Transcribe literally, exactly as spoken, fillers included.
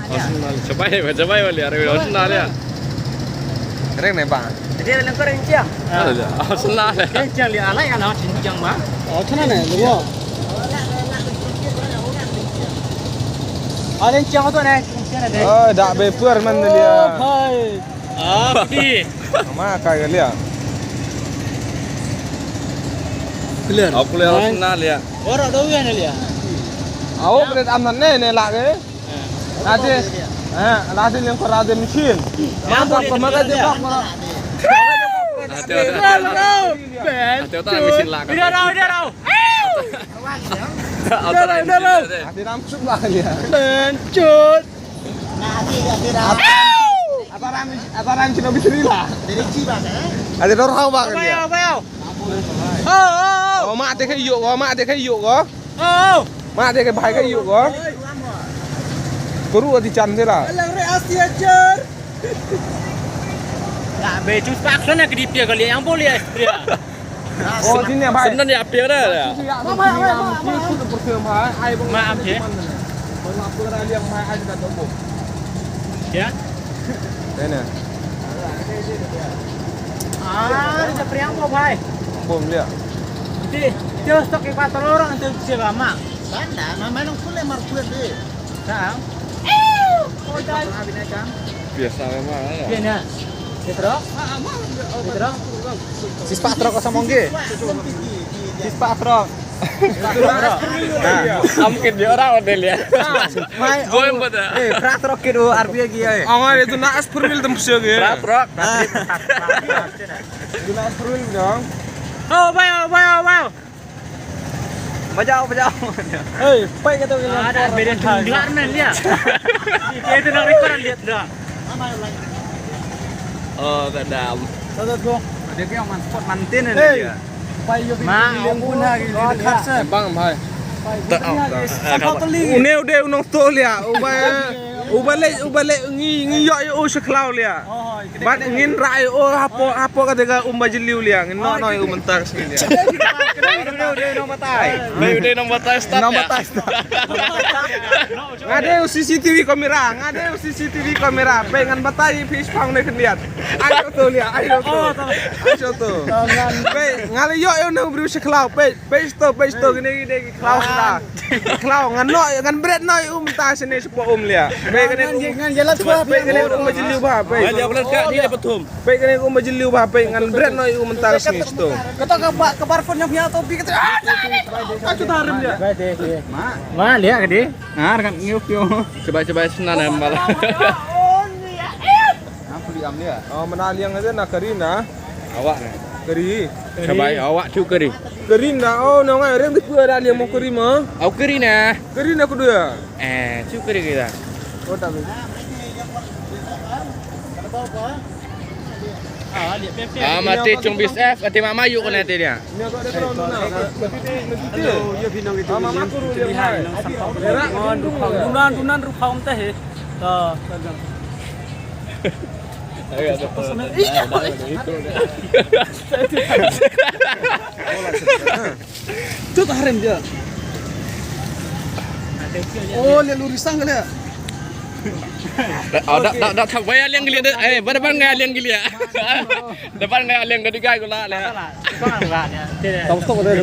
Chabai ba, chabai ba lia, re ba sna lia. Reng ne ba. Jadi ada lengkar rencang. Ada lia. Sna lia. Rencang lia alai kan, rencang ba. Oh, sana ne, lu. Ah, rencang tu ne, rencang ne. Oh, dak be puar man lia. Oh, hai. Ah, di. Ma ka lia. Clear. Aku lia sna lia. Ora do ya ne lia. Au, kena am ne ne la ke. Lade, eh, lade yang kau lade mesin. Yang kau pakai dia kau. Lade, lade. Lade, lade, mesin lah. Tidak tahu, tidak tahu. Lade ram suk lah dia. Bencut. Apa ram, apa ram cina bisri lah. Ada orang bang dia. Apa ya, apa ya? Oh, oh, oh. Oh, mak dia kayu, oh, mak dia kayu, oh. Oh. Mak dia ke bhai kayu ko. Kuru ati chan tera. Alang re asi ajar. Ya, be jus pak sana ke dipia kali yang boleh ya, Astria. Oh, sini ya, bhai. Sebenarnya apia dah. Maaf ya. Ya. Ini. Ah, dia priang ko, bhai. Bom dia. Ti, ti stok ke patah orang tu siapa mak? Banda, mama nang pule markuat deh. Sang. Biasa memang. Biasa. Petro? Petro? Sispak trok sama ngi. Sispak trok. Am kit dia orang model ya. Mai. Boy, oh, pada. Eh, prak trok kit, oh, R B G, eh. Ang ada tu nak as permil tem psiak ya. Prak trok. Tu nak as permil dong. Oh, bhai, oh, bhai, oh, bhai. Bajau, bajau. Hei, pai kata orang. Ada beda tunggar men dia. Dia tu nak record lihat dah. Oh, tak ada. Ada yang man spot mantin dia. Pai yo. Ma, aku pun hari ni khasa. Bang, bhai. Une u dei u nongtuh lia, uba, uba leh, uba leh ngi, ngi ïoh ïa u sha khlaw lia. Bad ngin rah ïa u hapoh, hapoh kata ka um ba jylliew lia, ngin noh noh ïa u mynta ka sngi lia. Une u dei u nongbatai. Une u dei u nongbatai stad. Nongbatai stad. Nga dei u C C T V camera, nga dei u C C T V camera. Peit ngan batai phi shaphang ne khyndiat. Ai sha uto lia, ai sha uto. Ai sha uto. Peit nga la ïoh ïa une u briew sha khlaw, peit. Peit to, peit to, kine ki dei ki khlaw sha. Khlaw, ngan noh, ngan bret noh ïa u mynta shane shapoh um lia. Peit kane, ngan ïa la chwa, peit kane um ba jylliew bha, peit. Ngan ïa la ka ni la pathum. Peit kane um ba jylliew bha, peit ngan bret noh ïa u mynta shane shato. Kata ka ba, ka bar phone nyam ïa to bi kata. Ah, ka chuta rim lia. Ma lia ka di. Ngar ngan ngiu pio. Coba, coba sna na mbala. Apa liam lia? Oh, mana liang aja na kari na. Awak na. Kari. Sabai awak tu kari. Kari na, oh, nong ai reng di pua dah liang mo kari mo. Au kari na. Kari na kudu ya. Eh, tu kari kita. Oh, tak boleh. Ah, mati cung bis F, ati mama yuk kena ati dia. Hello, ya binong itu. Dunan, dunan rupa umtah he. Ah. Tut harim dia. Oh, lia lurisang kali ya. Oh, dah, dah, dah, tak payah liang gili dah. Eh, pada ban ngai liang gili ya. Depan ngai liang gili gai gula lia. Tong stok dah.